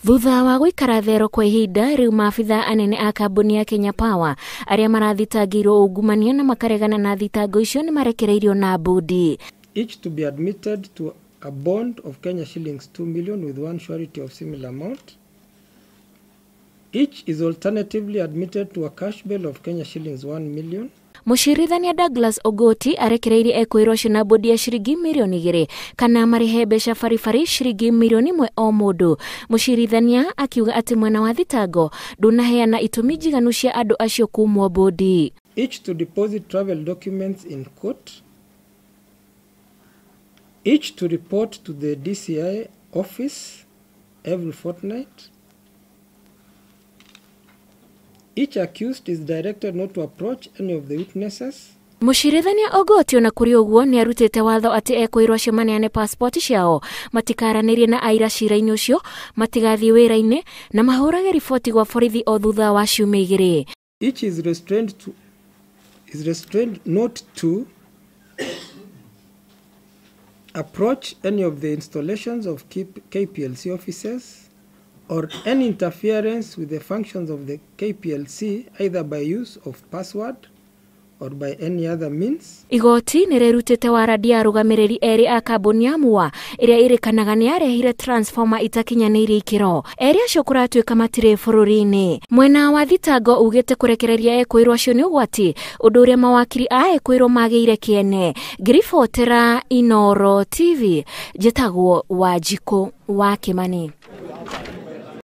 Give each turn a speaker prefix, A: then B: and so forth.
A: Thutha wa gũikara thero kwa ihinda rĩu, maabitha anene a kambuni ya Kenya Power arĩa marathitangĩirwo ungumania na makaregana na thitango icio nĩ marekereirio na mbũndi.
B: Each to be admitted to a bond of Kenya shillings 2 million with one surety of similar amount. Each is alternatively admitted to a cash bail of Kenya shillings 1 million.
A: Mũcirithania Douglas Ogoti arekereirie ekũĩrwo acio na mbũndi ya ciringi mirioni 2 kana marĩhe mbeca baribari ciringi mirioni 1 o mũndũ. Mũcirithania akiuga atĩ mwena wa thitango ndũnaheana itũmi njiganu cia andũ acio kumwo mbũndi.
B: Each to deposit travel documents in court. Each to report to the DCI office every fortnight. Each accused is directed not to approach any of the witnesses.
A: Mũcirithania Ogoti ona kũrĩ ũguo nĩ arutĩte watho atĩ ekũĩrwo acio maneane passport ciao, matikaranĩrie na aira cira-inĩ ũcio, matigathiĩ wĩra-inĩ na mahũrage riboti gwa borithi o thutha wa ciumia 2.
B: Each is restrained not to approach any of the installations of KPLC offices or any interference with the functions of the KPLC either by use of password or by any other means.
A: Igoti nĩ rĩrutĩte warandi ya arũgamĩrĩri erĩ a kambuni ya MUA ĩrĩa ĩrĩkanaga nĩ yarehire transformer itakinyanĩirie ikĩro. Erĩ acio kũratuĩka matirĩ bũrũri-inĩ. Mwena wa thitango ugĩte kũrekereria ekũĩrwo acio nĩ ũgwati, ũndũ ũrĩa mawakiri a ekũĩrwo magĩire kĩene. Ngĩribotera Inooro TV, njĩtagwo Wanjikũ wa Kĩmani.